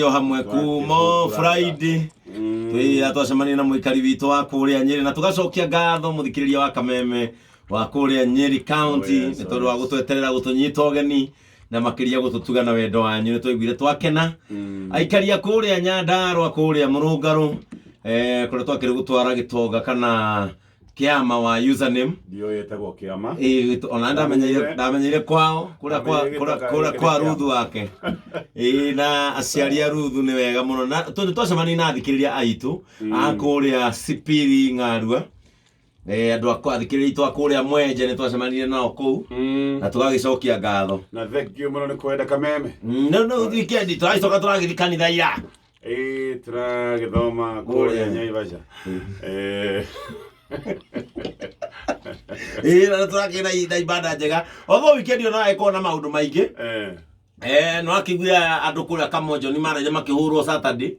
O hamwe kumo Friday twĩra twacemania na mũikari witũ wa kũrĩa Nyĩrĩ na tũgacokia ngatho mũthikĩrĩria wa Kameme wa kũrĩa Nyĩrĩ County, Oh, yes, nĩ oh, tondũ wa yes. gũtweterera, gũtũnyita ũgeni na makĩria gũtũtuga na wendo wanyu. Nĩ twaiguire twakena. Aikari a kũrĩa Nyandarũa, kũrĩa Mũrũngarũ, kũrĩa twakĩrĩ gũtwara gĩtonga kana kĩama wa username. Ndiũĩ ĩtagwo kĩama. Ĩĩ, ona ndamenyeire ndamenyeire kwao kũrĩa kwa Ndamenyeire kũrĩa gĩtoka kũrĩa gĩkĩ kwa nĩ kĩama. Ruthu wake. Ĩĩ, na aciari a Ruthu nĩ wega mũno, na tondũ twacemania na athikĩrĩria aitũ a kũrĩa Sipiri Ng'arua, andũ akwa athikĩrĩria aitũ a kũrĩa Mwenje, nĩ twacemanirie nao kũu na tũgagĩcokia ngatho. Na thank you mũno nĩ kwenda Kameme. No weekend tũragĩcoka tũragĩthiĩ kanitha ira. Ĩĩ, tũragĩthoma Kũrĩa. kũrĩa Naivasha. Ĩĩ, na tũrakĩrĩ na ibada njega, although weekend ĩyo no ĩkorwo na maũndũ maingĩ. No akĩiguire andũ kũrĩa Kamonjo nĩ maragia makĩhũrwo Saturday.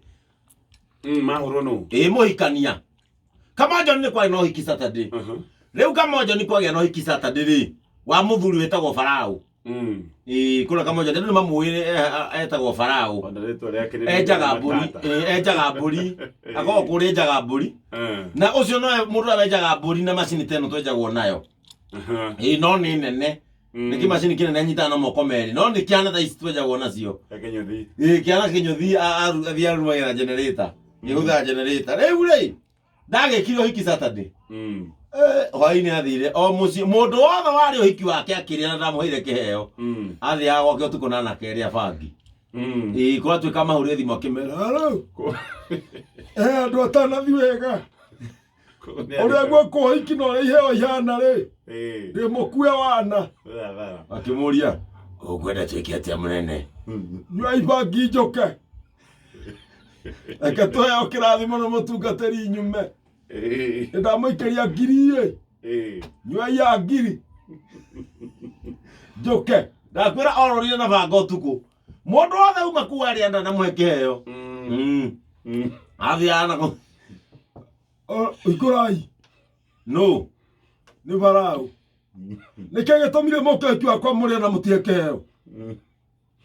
Mahũrwo nũ? Ĩĩ, mũhikania Kamonjo nĩ kwarĩ na ũhiki Saturday. Rĩu Kamonjo nĩ kwagĩa na ũhiki Saturday rĩ, wa mũthuri wĩtagwo Farao. Ĩĩ, kũrĩa Kamonjo andũ nĩ mamũĩ, etagwo Farao. Ona rĩtwa rĩake nĩ Enjaga mbũri. matata. Ĩĩ, enjaga mbũri, akoragwo kũrĩa enjaga mbũri. Na ũcio nowe mũndũ ũrĩa wenjaga mbũri na macini ta ĩno twenjagwo nayo. Ĩĩ, no nĩ nene. Nĩ kĩmacini kĩnene, nyitaga na moko merĩ, no nĩ kĩana ta ici twenjagwo nacio. Kĩnyũthi. Ĩĩ, kĩana kĩnyũthi, athiĩ arumagĩra generator, gĩhũthĩra generator. Rĩu rĩ, ndagĩkire ũhiki Saturday. Hwainĩ athire o mũciĩ, mũndũ wothe warĩ ũhiki wake akĩrĩa na ndamũheire kĩheo. Athiaga gwake ũtukũ na anake erĩ a bangi. Ĩĩ, kũratuĩka mahũrire thimũ akĩmera, "Hello, andå atanathi wega å rä a guoko hiki na å rä a iheo ihana rä ndä må kue wana. Akĩmũria, "Ũkwenda twĩke atĩa, mũnene?" Nyua ibangi njũke, reke tũheo kĩrathimo na mũtungatĩri nyume. Nĩ ndamũikĩria ngiri ĩ, nyuai ya ngiri njũke. Ndakwĩra ororire na banga ũtukũ, mũndũ wothe uma kuu arĩa ndanamũhe kĩheo. Athiaga na Ikũrai. No. Nĩ Farao, nĩkĩ gĩtũmire mũke ũhiki wakwa mũrĩe na mũtige kĩheo?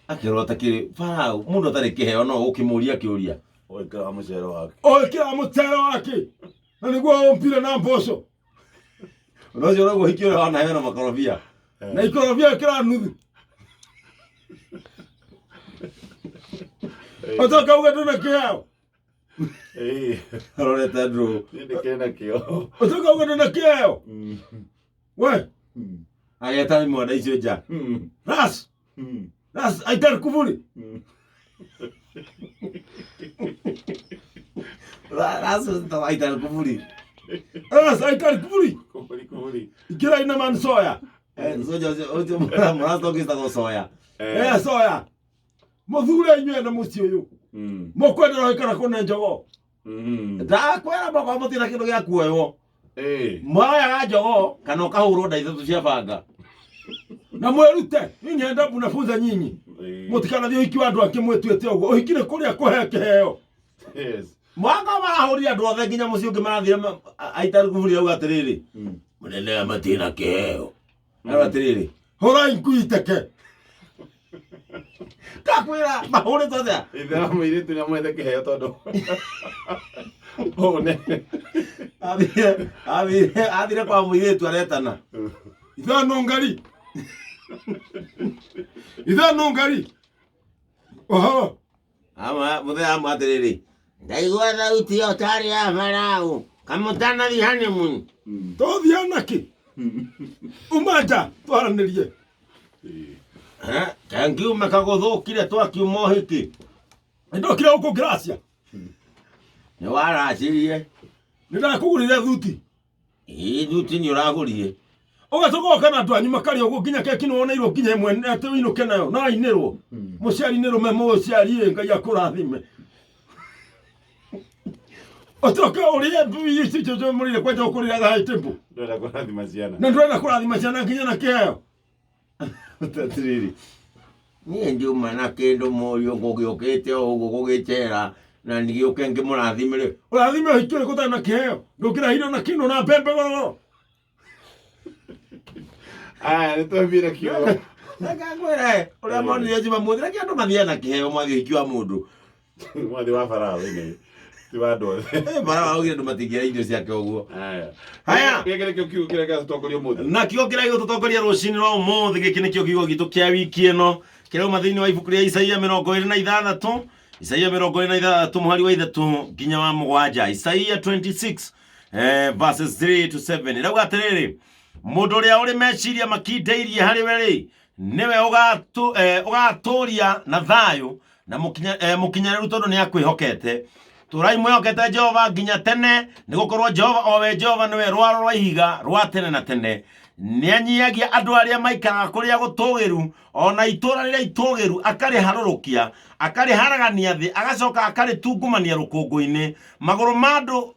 Akĩrora ta kĩrĩ Farao, mũndũ atarĩ kĩheo no ũkĩmũria kĩũria. Wĩkĩraga mũcere wake. Ũĩkĩra mũcere wake na nĩguo ũmpire na mboco. Ũndũ ũcio ũraguo ũhiki ũrĩa wanaheo na makorobia. Na ikorobia ĩkĩra nuthu, ũcoke uge ndũna kĩheo. Arorete ndũ. Niĩ ndĩkĩrĩ nakĩo. Ũcoke uge ndũna kĩheo we. Ageta imwanda icio nja. Ras ras aitar kuburi. Raita kuburi. Ras aitar kuburi. Kuburi kuburi. Ikĩra ina man soya. Soja ũcio mũrasta ũngĩtagwo soya. Soya mũthure inyuĩ na mũciĩ ũyũ mũkwenda rohĩkana kũne njogo. Ndakwĩra makwa mũtina kĩndũ gĩa kuoywo. Moyaga njogoo kana ũkahũrwo nda ithatũ cia banga. Na mwĩrute nyinyi enda mnafunza nyinyi, mũtikanathiĩ ũhiki wa andũ angĩ mwĩtuĩte ũguo. Ũhiki nĩ kũrĩa kũhe kĩheo. Mwaka marahũrire andũ othe nginya mũciĩ ũngĩ marathire aita kuburi auga atĩrĩrĩ, "Mũnene, aya matirĩ na kĩheo." Auga atĩrĩrĩ, "Hũrai ngui iteke." Ndakwĩra mahũrĩtwo atĩa? Ithe wa mũirĩtu nĩ amwethe kĩheo tondũ ũũ nĩ Athire kwa mũirĩtu aretana. Ithano ngari, ithano ngari ũhoro. Ama mũthenya amwe atĩrĩrĩ, "Ndaigua thauti ĩyo tarĩ ya Farao, kamũtanathi honeymoon." Tũthiĩ nakĩ? Uma nja twaranĩrie. Kangiuma kagũthũkire twakiuma ũhiki. Nĩndokire gũkũ ngĩracia. Nĩ waracirie. Nĩ ndakũgũrĩire thuti. Ĩĩ, thuti nĩ ũragũrire. Ũgacoka ũgoka na andũ anyu makarĩa ũguo, nginya keki nĩ woneirwo nginya ĩmwe atĩ ũinũke nayo na ainĩrwo mũciari nĩ rũme mũciari ĩ Ngai akũrathime, ũcoke ũrĩe icio mũrĩire kwanja ũkũrĩraga high table. Ndĩrenda kũrathima ciana. Na ndũrenda kũrathima ciana nginya na kĩheo. Atĩrĩrĩ, niĩ ndiuma na kĩndũ, mũriũ ngũgĩũkĩte o ũguo gũgĩcera na ndigĩũke ngĩmũrathime-rĩ. Ũrathime ũhiki ũrĩkũ ũtarĩ na kĩheo? Ndũngĩrehire na kĩndũ na mbembe gorogoro. Aya, nĩ twambire kiugo. Reke ngwĩre ũrĩa monire Jumamothi, reke andũ mathiĩ na kĩheo, mathiĩ ũhiki wa mũndũ. Mwathi wa Farao ĩnĩ. Ti wa andũ othe. Farao augire andũ matingĩrĩa irio ciake ũguo. Haya. Haya. Gĩkĩ nĩkĩo kiugo kĩrĩa gĩatũtongoria ũmũthĩ. Na kiugo kĩrĩa gĩgũtũtongoria rũcinĩ rwa ũmũthĩ, gĩkĩ nĩkĩo kiugo gitũ kĩa wiki ĩno, kĩrauma thĩinĩ wa ibuku rĩa Isaia 26, Isaia 26 mũhari wa 3 nginya wa 7, Isaia 26 verses 3 to 7. Ĩrauga atĩrĩrĩ, mũndũ ũrĩa ũrĩ meciria makindĩirie harĩ we rĩ, nĩwe ũgatũũria na thayũ na mũkinyanĩru, tondũ nĩ akwĩhokete. Tũrai mwĩhokete Jehova nginya tene, nĩgũkorwo Jehova, o we Jehova, nĩwe rwaro rwa ihiga rwa tene na tene. Nĩanyihagia andũ arĩa maikaraga kũrĩa gũtũũgĩru, ona itũũra rĩrĩa itũũgĩru akarĩharũrũkia, akarĩharagania thĩ, agacoka akarĩtungumania rũkũngũ-inĩ. Magũrũ ma andũ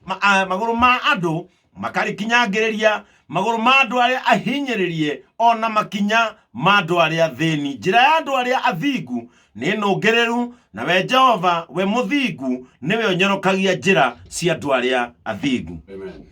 magũrũ ma andũ makarĩkinyangĩrĩria, magũrũ ma andũ arĩa ahinyĩrĩrie, ona makinya ma andũ arĩa athĩni. Njĩra ya andũ arĩa athingu nĩ nũngĩrĩru, na we Jehova, we mũthingu, nĩwe ũnyorokagia njĩra cia andũ arĩa athingu. Amen.